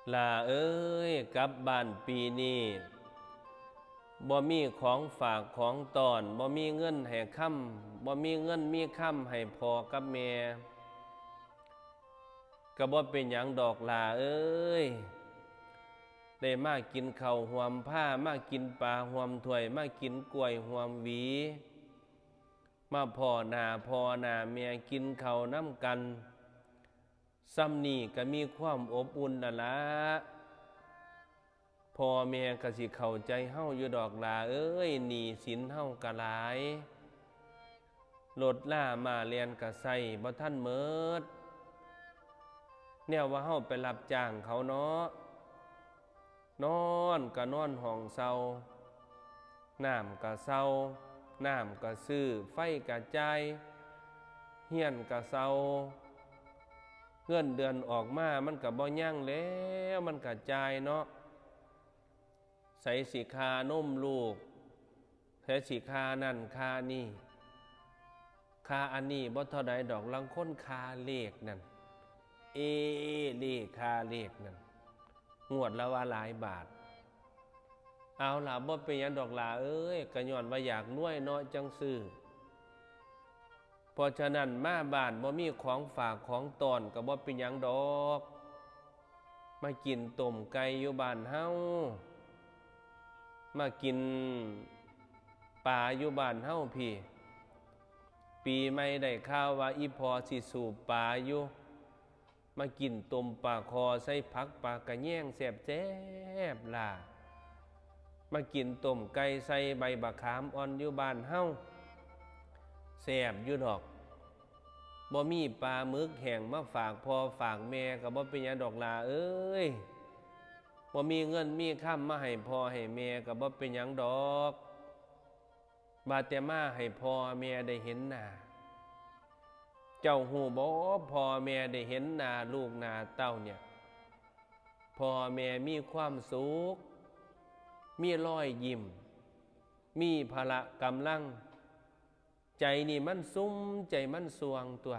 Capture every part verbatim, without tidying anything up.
หล้าเอ้ย กลับบ้านปีนี้ บ่มีของฝากของต้อน บ่มีเงินให้คำ บ่มีเงินมีคำให้พ่อกับแม่ ก็บ่เป็นหยังดอกหล้าเอ้ย ได้มากินข้าวห่วมพา มากินปลาห่วมถ้วย มากินกล้วยห่วมหวี มาพ้อหน้าพ่อหน้าแม่ กินข้าวนำกัน ส่ำนี้ก็มีความอบอุ่นแล้วละ พ่อแม่ก็สิเข้าใจเฮาอยู่ดอกหล้าเอ้ย หนี้สินเฮาก็หลาย รถลาม้าแล่นก็ใช้บ่ทันหมด แนวว่าเฮาไปรับจ้างเขาเนาะ นอนก็นอนห้องเช่า น้ำก็เช่า น้ำก็ซื้อ ไฟก็จ่าย เรือนก็เช่า เงินเดือนออกมามันก็บ่ยังแล้ว มันก็จ่ายเนาะ ไสสิค่านมลูก ไสสิค่านั่นค่านี่ ค่าอันนี้บ่เท่าใดดอก ลางคนค่าเลขนั่น เอเลข ค่าเลขนั่น งวดละว่าหลายบาท เอาล่ะ บ่เป็นหยังดอกหล้าเอ้ย ก็ย้อนว่าอยากรวยเนาะ จั่งซื้อ เพราะฉะนั้นมาบ้านบ่มีของฝากของต้อนก็บ่เป็นหยังดอก มากินต้มไก่อยู่บ้านเฮา มากินปลาอยู่บ้านเฮาพี้ ปีใหม่ได้ข่าวว่าอีพ่อสิสูบปลาอยู่ มากินต้มปลาคอใส่ผักปลากะแยงแซ่บๆ หล้า มากินต้มไก่ใส่ใบบักขามอ่อนอยู่บ้านเฮา แซ่บอยู่ดอก บ่มีปลาหมึกแห้งมาฝากพ่อฝากแม่ก็บ่เป็นหยังดอกหล้าเอ้ย บ่มีเงินมีคำมาให้พ่อให้แม่ก็บ่เป็นหยังดอก ว่าแต่มาให้พ่อแม่ได้เห็นหน้า เจ้าฮู้บ่ พ่อแม่ได้เห็นหน้าลูกหน้าเต้าเนี่ย พ่อแม่มีความสุข มีรอยยิ้ม มีพละกำลัง ใจนี่มันสุม ใจมันส่วงตั๊ว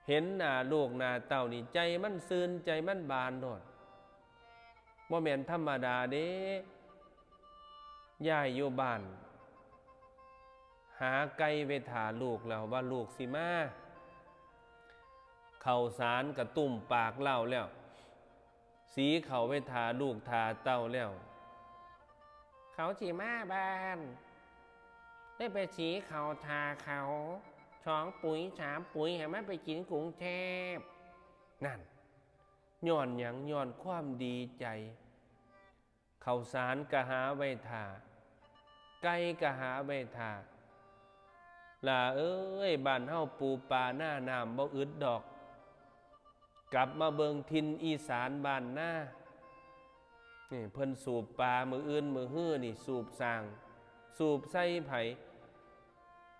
เห็นหน้าลูกหน้าเต้านี่ ใจมันซื่น ใจมันบานโลด บ่แม่นธรรมดาเด้ ยายอยู่บ้าน หาไก่ไว้ถ่าลูกแล้วว่าลูกสิมา ข้าวสารก็ตุ้มปากเล้าแล้ว สีข้าวไว้ถ่าลูกถ่าเต้าแล้ว เขาสิมาบ้าน ได้ไปสีข้าวถ่าเขา สองปุ๋ยสามปุ๋ย ให้มันไปกินกรุงเทพฯ นั่น ย้อนหยัง ย้อนความดีใจ ข้าวสารก็หาไว้ถ่า ไก่ก็หาไว้ถ่า หล้าเอ้ย บ้านเฮาปูปลาหน้าน้ำบ่อึดดอก กลับมาเบิ่งถิ่นอีสานบ้านนา นี่เพิ่นสูบปลามื้ออื่นมื้อฮือนี่ สูบสร้าง สูบใส่ไผ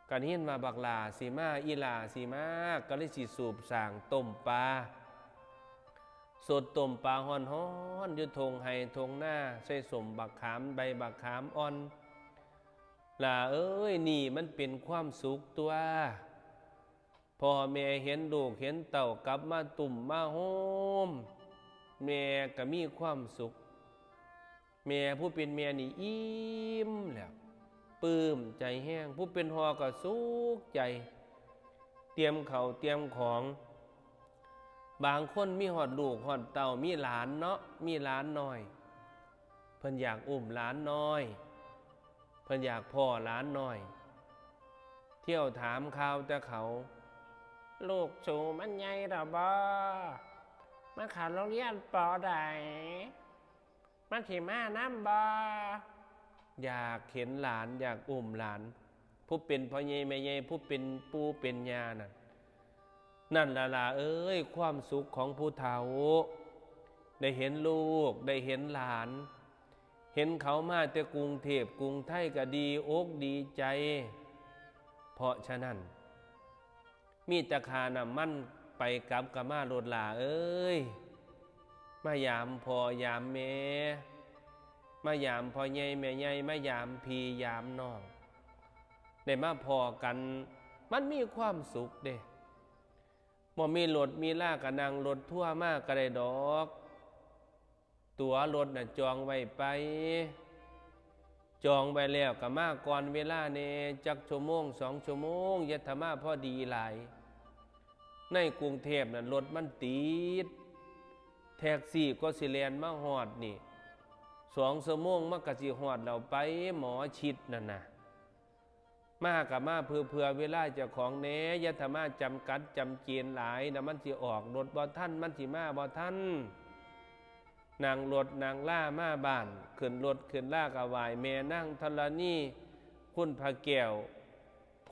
ก็ได้ยินว่าบักหล้าสิมา อีหล้าสิมา ก็เลยสิสูบสร้างต้มปลา สดต้มปลาฮ้อนๆ อยู่ท่งไฮ่ท่งนา ใส่ส้มบักขาม ใบบักขามอ่อน หล้าเอ้ย นี่มันเป็นความสุขตั๊ว พ่อแม่เห็นลูกเห็นเต้ากลับมาตุ้มมาโฮม แม่ก็มีความสุข แม่ผู้เป็นแม่นี่อิ่มแล้ว ปลื้มใจแฮง ผู้เป็นพ่อก็สุขใจ เตรียมข้าวเตรียมของ บางคนมีฮอดลูกฮอดเต้า มีหลานเนาะ มีหลานน้อย เพิ่นอยากอุ้มหลานน้อย เพิ่นอยากพ้อหลานน้อย เที่ยวถามข่าวแต่เขา ลูกสูมันใหญ่แล้วบ่ มันเข้าโรงเรียน ป.ใด มันสิมานำบ่ อยากเห็นหลาน อยากอุ้มหลาน ผู้เป็นพ่อใหญ่แม่ใหญ่ ผู้เป็นปู่เป็นย่านั่น นั่นล่ะหล้าเอ้ย ความสุขของผู้เฒ่า ได้เห็นลูก ได้เห็นหลาน เห็นเขามาแต่กรุงเทพฯ กรุงไทยก็ดีอกดีใจ เพราะฉะนั้น มีแต่ค่าน้ำมันไปกลับก็มาโลดหล้าเอ้ย มายามพ่อยามแม่ มายามพ่อใหญ่แม่ใหญ่ มายามพี่ยามน้อง ได้มาพ้อกัน มันมีความสุขเด้ บ่มีรถมีลาก็นั่งรถทัวร์มาก็ได้ดอก ตั๋วรถน่ะจองไว้ไป จองไว้แล้วก็มาก่อนเวลาแหน่ จักชั่วโมงสองชั่วโมง อย่าถ่ามาพอดีหลาย ในกรุงเทพฯน่ะรถมันติด แท็กซี่ก็สิแล่นมาฮอดนี่ สองชั่วโมงมันก็สิฮอดแล้วไป หมอชิดนั่นน่ะ มาก็มาเพื่อ เพื่อเวลาเจ้าของแหน่ อย่าถ่ามาจำกัดจำเจนหลายนะ มันสิออกรถบ่ทัน มันสิมาบ่ทัน นั่งรถนั่งลามาบ้าน ขึ้นรถขึ้นลาก็ไหว้แม่นางธรณี คุณพระแก้ว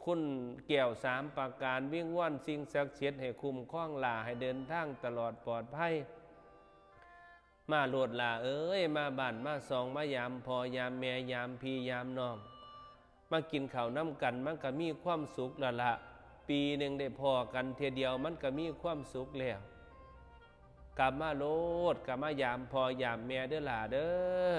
คุณแก้วสามประการ วิงวอนสิ่งศักดิ์สิทธิ์ให้คุ้มครองหล้า ให้เดินทางตลอดปลอดภัย มาโลดหล้าเอ้ย มาบ้านมาซอง มายามพ่อยามแม่ ยามพี่ยามน้อง มากินข้าวนำกัน มันก็มีความสุขแล้วละ ปีหนึ่งได้พ้อกันเทื่อเดียว มันก็มีความสุขแล้ว กลับมาโลด กลับมายามพ่อยามแม่เด้อหล้าเด้อ